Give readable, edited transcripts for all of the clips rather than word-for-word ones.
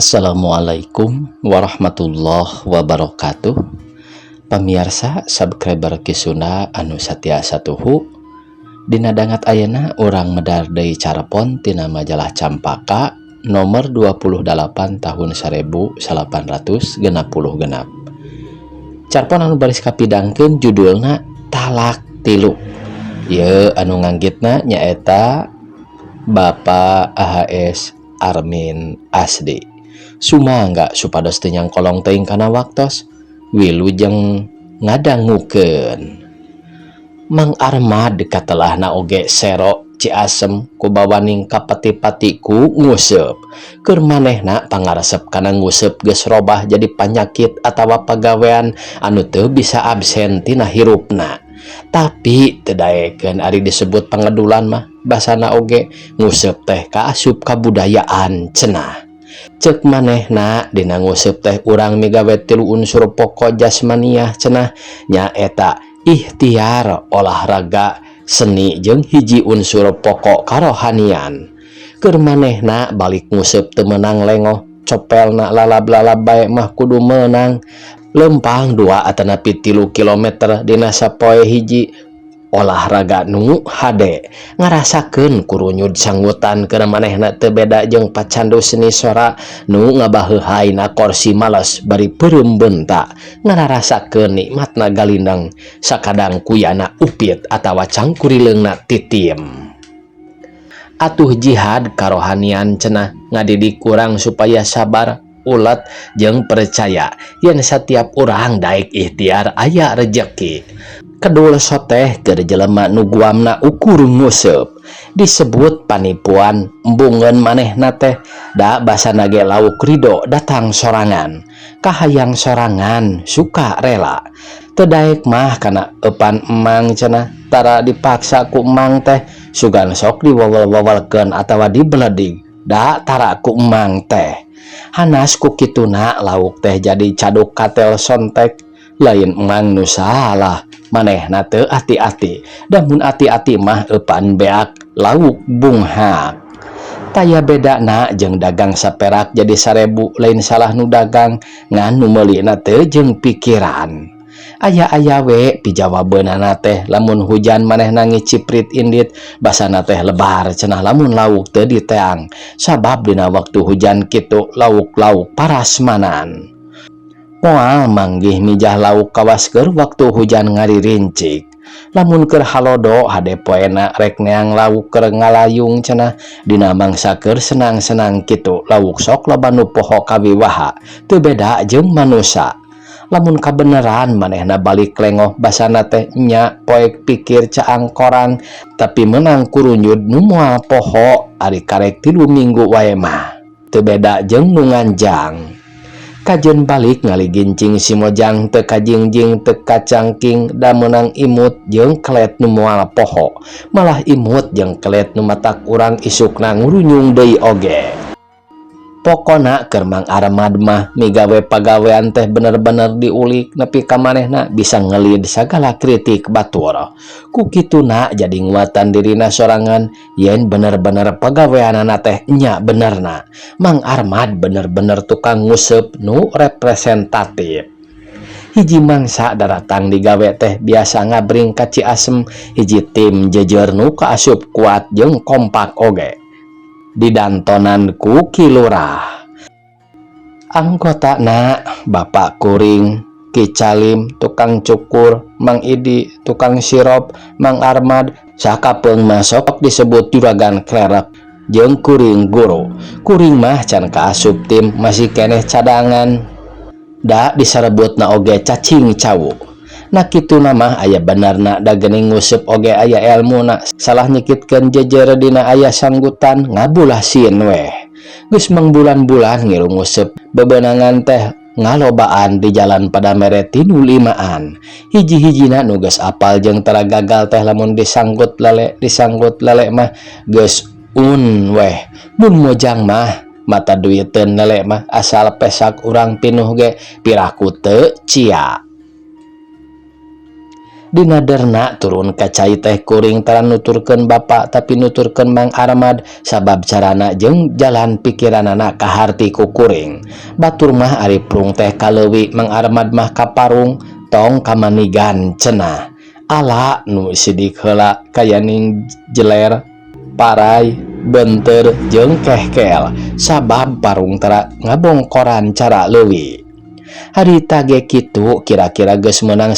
Assalamualaikum warahmatullahi wabarakatuh. Pamiarsa subscriber Ki Sunda anu satia satuhu, dina dangat ayeuna urang medar deui carpon tina majalah Campaka nomor 28 tahun 1866. Carpon anu baris kapidangkeun judulna Talak Tilu. Ye anu nganggitna nyaeta Bapak AHS Armin Asdi. Sumangga supados teu nyangkolong teuing kana waktos. Wilujeng ngadangukeun. Mang Armad katelahna oge sero Ciasem kubawaning kapati-pati ku nguseup. Keur manehna pangaresep kana nguseup geus robah jadi panyakit atawa pagawean anu teu bisa absen tina hirupna. Tapi teu daekeun ari disebut pangedulan mah, basana oge nguseup teh kaasup kabudayaan cenah. Cek manehna, dina nguseup teh urang migawe tilu unsur pokok jasmaniah cenah, nyaeta ikhtiar, olahraga, seni jeung hiji unsur pokok karohanian. Keur manehna balik nguseup teu meunang lengoh, copelna lalab-lalab bae mah kudu meunang. Lempang 2 atanapi 3 kilometer dina sapoe hiji, olahraga nu hade ngarasakeun kurunyud sanggutan. Keur manehna teu beda jeung pacandu seni sora nu ngabaheuhayna korsi males bari peureum beunta, ngararasakeun nikmatna galindeng sakadang kuyana upit atawa cangkurileungna titim. Atuh jihad karohanian cenah ngadidik urang supaya sabar, ulet jeung percaya yen satiap urang daek ikhtiar aya rejeki. Kedul soteh keur jelema nu guamna ukur nguseup. Disebut panipuan, embungeun manehna teh, da basana ge lauk ridho datang sorangan, kahayang sorangan, suka rela. Teu daek mah kana eupan emang cenah, tara dipaksa ku emang teh, sugan sok diwawel-wawelkeun atawa dibeledig, da tara ku emang teh. Hanas ku kituna lauk teh jadi caduk katel sontek. Lain emang nu salah, manehna teu ati-ati, da mun ati-ati mah eupan beak lauk bunghak. Taya bedana jeung dagang saperak jadi 1000. Lain salah nu dagang, ngan nu meulina teu jeung pikiran. Aya-aya we pijawabeunana teh. Lamun hujan manehna ngiciprit indit, basana teh lebar cenah lamun lauk teu diteang, sabab dina waktu hujan kitu lauk-lauk parasmanan. Moal manggih mijah lauk kawas keur waktu hujan ngaririncik. Lamun keur halodo hade poena rek neang lauk keur ngalayung cenah. Dina mangsa keur senang-senang kitu lauk sok loba nu poho kawiwaha, teu beda jeung manusa. Lamun kabeneran manehna balik lengoh, basana teh nya poek pikir caang korang, tapi meunang kurunyud nu moal poho ari karek 3 minggu wae mah. Teu beda jeung nu nganjang. Kajeun balik ngaligincing si Mojang teu kajingjing teu kacangking, da meunang imut jeung kelet nu moal poho. Malah imut jeung kelet nu matak urang isukna ngurunyung deui oge. Pokona keur Mang Armad mah migawe pagawean teh bener-bener diulik nepi ka manehna bisa ngelid sagala kritik batur. Ku kituna jadi nguatan dirina sorangan yen bener-bener pagaweanana teh nya benerna. Mang Armad bener-bener tukang nguseup nu representatif. Hiji mangsa daratang digawe teh biasa ngabring ka Ciasem hiji tim jejer nu kaasup kuat jeung kompak oge. Didantonan ku Ki Lurah. Anggotana Bapak kuring, Ki Calim tukang cukur, Mang Idi tukang sirop, Mang Armad sakapeung mah sok disebut juragan klerek, jeung kuring guru. Kuring mah can kaasup tim, masih keneh cadangan. Da disarebutna oge cacing cawuk. Nah, kituna mah aya benerna, da geuning nguseup oge aya elmuna. Salah nyikitkeun jejer dina aya sanggutan, ngabulah sieun weh. Geus mangbulan-bulan ngilu nguseup, bebenangan teh ngalobaan di jalan pada mere tinu limaan. Hiji-hijina nu geus apal jeung tara gagal teh lamun disanggut lele, disanggut lele mah geus un weh. Mun Mojang mah mata duiteun lele mah, asal pesak urang pinuh ge piraku teu cia. Dina derna turun ka cai teh kuring tara nuturkeun bapa, tapi nuturkeun Mang Armad, sabab carana jeung jalan pikiranana kaharti ku kuring. Batur mah ari prung teh ka leuwi, Mang Armad mah ka parung, tong kamanigan cenah. Ala nu sidik heula kayaning jeler, parai, benteur jeung kehkel, sabab parung tara ngabongkoran cara leuwi. Harita ge kitu, kira-kira geus meunang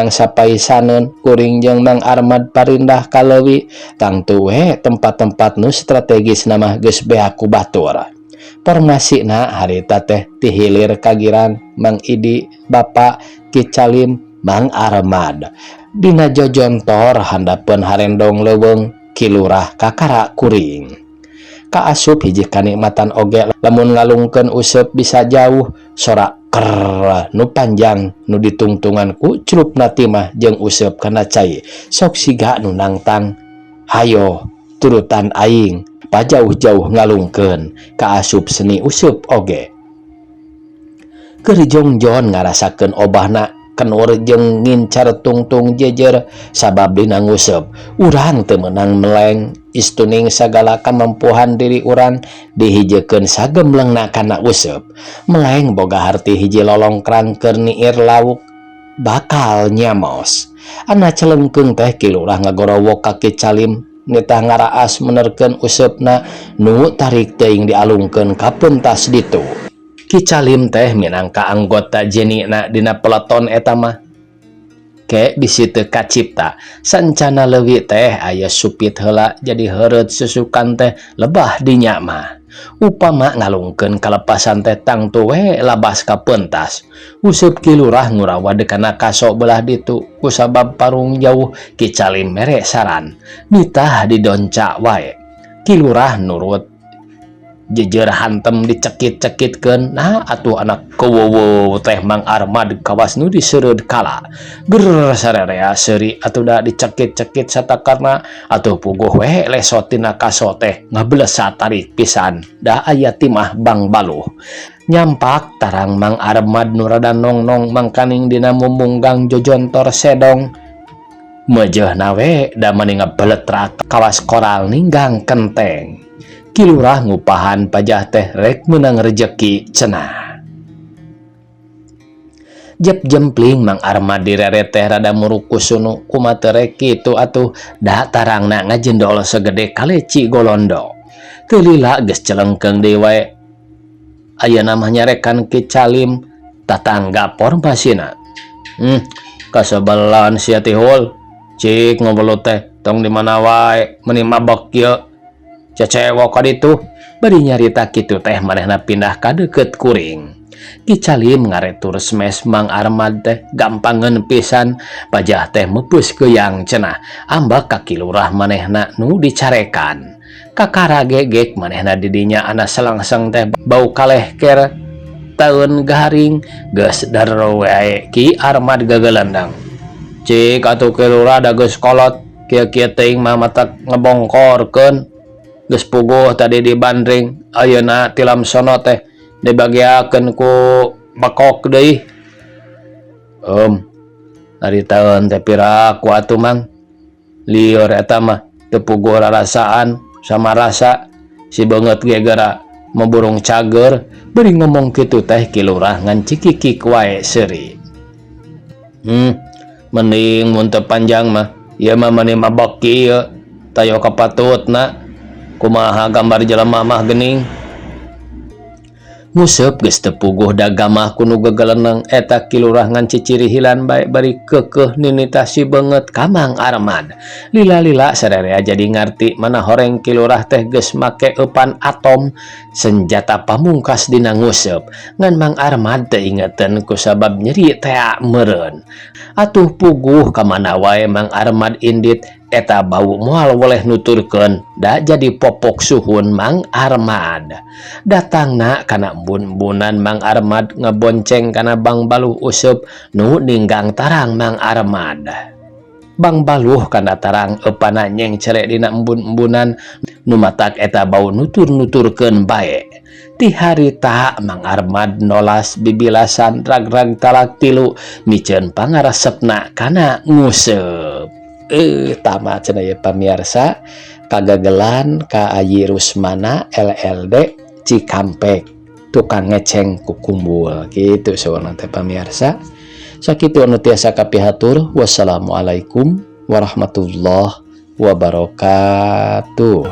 sapaisaneun kuring jeung Mang Armad parindah ka leuwi. Tangtu we tempat-tempat nu strategis mah geus beak ku batur. Formasina harita teh ti hilir ka girang, Mang Idi, Bapa, Ki Calim, Mang Armad. Dina jojontor handapeun harendong leuweung, Ki Lurah kakara kuring. Kaasup hiji kanikmatan oge lamun ngalungkeun useup bisa jauh, sora ker nu panjang nu ditungtungan ku celupna timah jeung useup kana cai sok siga nu nangtang, "Hayo turutan aing pajauh-jauh ngalungkeun." Kaasup seni useup oge. Keur jongjon ngarasakeun obahna kenur jeung ngincar tungtung jejer, sabab dina nguseup urang teu meunang meleng, istuning sagala kamampuhan diri urang dihijekeun sagemblengna kana useup. Meleng boga harti hiji lolongkrang keur niir lauk bakal nyamos. Ana celengkeung teh Ki Lurah ngagorowok ka Ki Calim, nitah ngaraas menerkeun useupna nu tarik teuing dialungkeun ka pentas ditu. Ki Calim teh minangka anggota jenina dina peleton eta mah ke bisi teu kacipta. Sancana leuwi teh aya supit heula, jadi heureut susukan teh lebah dinya mah. Upama ngalungkeun kalepasan teh tangtu we labas ka pentas. Useup Ki Lurah ngurawa kana kaso belah ditu. Kusabab parung jauh, Ki Calim mere saran nitah didonca wae. Ki Lurah nurut, jejer hantem dicekit-cekitkeun. Nah atuh anak kewowo teh Mang Armad kawas nu disereud kala ger sarerea seuri atuh, da dicekit-cekit satakarna. Atuh puguh we lesot tina kaso teh ngablesa tarik pisan, da aya timah bang baluh nyampak tarang. Mang Armad nu rada nongnong mangkaning dina mumunggang jojontor sedong mejeuhna we, da meuni ngabeletrak kawas koral ninggang kenteng. Ki Lurah ngupahan pajah teh rek meunang rejeki cenah. Jep jempling Mang Armad direret teh rada muruk ku sunu. Kumaha teu rek kitu atuh, da tarangna ngajendol segede kaleci golondo. Teu lila geus celengkeung deui wae. Ayeuna mah nyarekan Ki Calim, tatangga formasina. Kasebelan sia tihul, cik ngobrol teh tong di mana wae, meuni mabok kieu cecewok ka ditu. Bari nyarita kitu teh manehna pindah ka deukeut kuring. Ki Calim ngaretur smash Mang Armad teh gampangeun pisan, pajah teh meupus keuyang cenah. Ambek ka Ki Lurah manehna nu dicarekan. Kakara gegek manehna didinya, ana selangseng teh bau kalehker taeun garing. Geus dar wae Ki Armad gagelandang. "Cik atuh Ki Lurah, da geus kolot kieu-kieu teuing mah matak ngebongkorkeun. Geus puguh tadi dibandring, ayeuna tilam sono teh dibagiakeun ku bakok deui." Ari taeun teh piraku atuh, Mang? Lieur eta mah teu puguh rarasaan sama rasa si beungeut ge geura moburung cager." Bari ngomong kitu teh Ki Lurah ngan cikikik wae seuri. Mending mun teu panjang mah, ieu mah meuni mabok kieu tayo kapatutna kumaha gambar jelema mah geuning. Nguseup geus teu puguh da gamah ku nu gegeleneng eta. Ki Lurah ngan cicirihilan bae bari keukeuh ninitah si beungeut ka Mang Armad. Lila-lila sarerea jadi ngarti mana horeng Ki Lurah teh geus make eupan atom, senjata pamungkas dina nguseup. Ngan Mang Armad teu ingeteun kusabab nyeri tea meureun. Atuh puguh ka mana wae Mang Armad indit, eta bau moal boleh nuturkeun, da jadi popok suhun Mang Armad. Datangna kana embun-embunan, Mang Armad ngebonceng kana bang baluh useup nu ninggang tarang Mang Armad. Bang baluh kana tarang eupana nyengcele dina embun-embunan nu matak eta bau nutur-nuturkeun bae. Ti harita Mang Armad nolas bibilasan ragrag talak tilu, miceun pangaresepna kana nguseup. Tamat cenah ya, pamiarsa, kagagelan ka Ayi Rusmana LLD Cikampek, tukang ngeceng kukumbul gitu saurna teh. Pamiarsa, sakitu anu tiasa kapihatur. Wassalamualaikum warahmatullahi wabarakatuh.